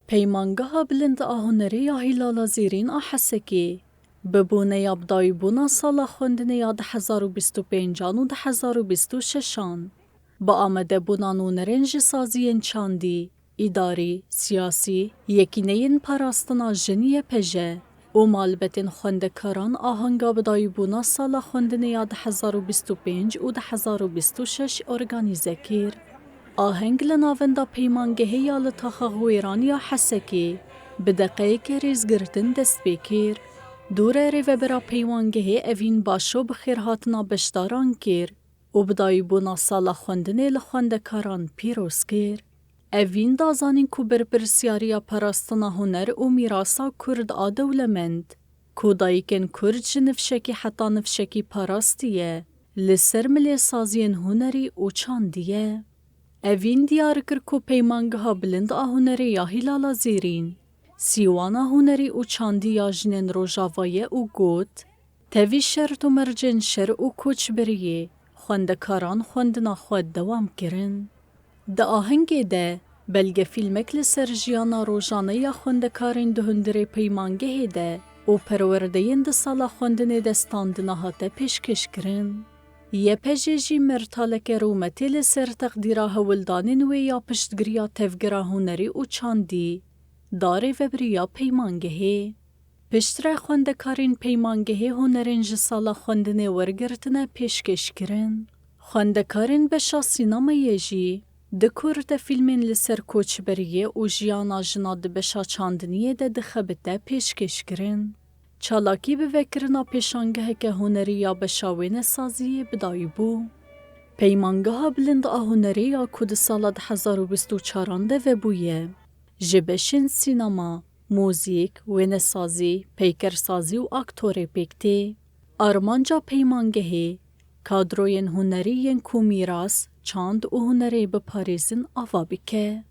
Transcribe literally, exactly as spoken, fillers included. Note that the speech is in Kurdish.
Peymangeha Bilind a Hunerê ya Hîlala Zêrîn a Hesekê, bi boneya bidayîbûna sala xwendinê ya du hezar û bîst û pêncan û du hezar û bîst û şeşan, bi amadebûna nûnerên ji saziyên çandî, îdarî, siyasî, yekîneyên parastina jin Y P J û malbetên xwendekaran ahenga bidayîbûna sala xwendinê ya du hezar û bîst û pênc û du hezar û bîst û şeş organîze kir. Aheng li navenda peymangehê ya li taxa Xwêran ya Hesekê bi deqeyeke rêzgirtin dest pê kir. Dûre rêvebira peymangehê Evîn Başo bi xêrhatina beşdaran kir û bidayîbûna sala xwendinê li xwendekaran pîroz kir. Evîn da zanîn ku berpirsyariya parastina huner û mîrasa Kurd a dewlemend, ku dayikên Kurd ji nifşekî heta nifşekî parastiye, li ser milê saziyên hunerî û çandî ye. Evîn diyar kir ku Peymangeha Bilind a Hunerê ya Hîlala Zêrîn, sîwana hunerî û çandî ya jinên Rojava ye û got, tevî şert û mercên şer û koçberiyê xwendekaran xwendina xwe dewam kirin. Di ahengê de, belgefîlmek li ser jiyana rojane ya xwendekarên di hundirê peymangehê de û perwerdeyên di sala xwendinê de standine hate pêşkêşkirin. Y P J jî mertaleke rûmetê li ser teqdîra hewldanên wê ya piştgiriya tevgera hunerî û çandî da rêvebiriya peymangehê. Piştre xwendekarên peymangehê hunerên ji sala xwendinê wergirtine pêşkêş kirin. Xwendekarên beşa sînemeyê jî di kurtefîlmên li ser koçberiyê û jiyana jina di beşa çandiniyê de dixebite pêşkêş kirin. Çalakî bi vekirina pêşangeheke hunerî ya beşa wênesaziyê bidayî bû. Peymangeha Bilind a Hunerê ya ku di sala du hezar û bîst û çaran de vebûye, ji beşên sînema, muzîk, wênesazî, peykersazî û aktorê pêk tê. Armanca peymangehê, kadroyên hunerî yên ku mîras, çand û hunerê biparêzin ava bike.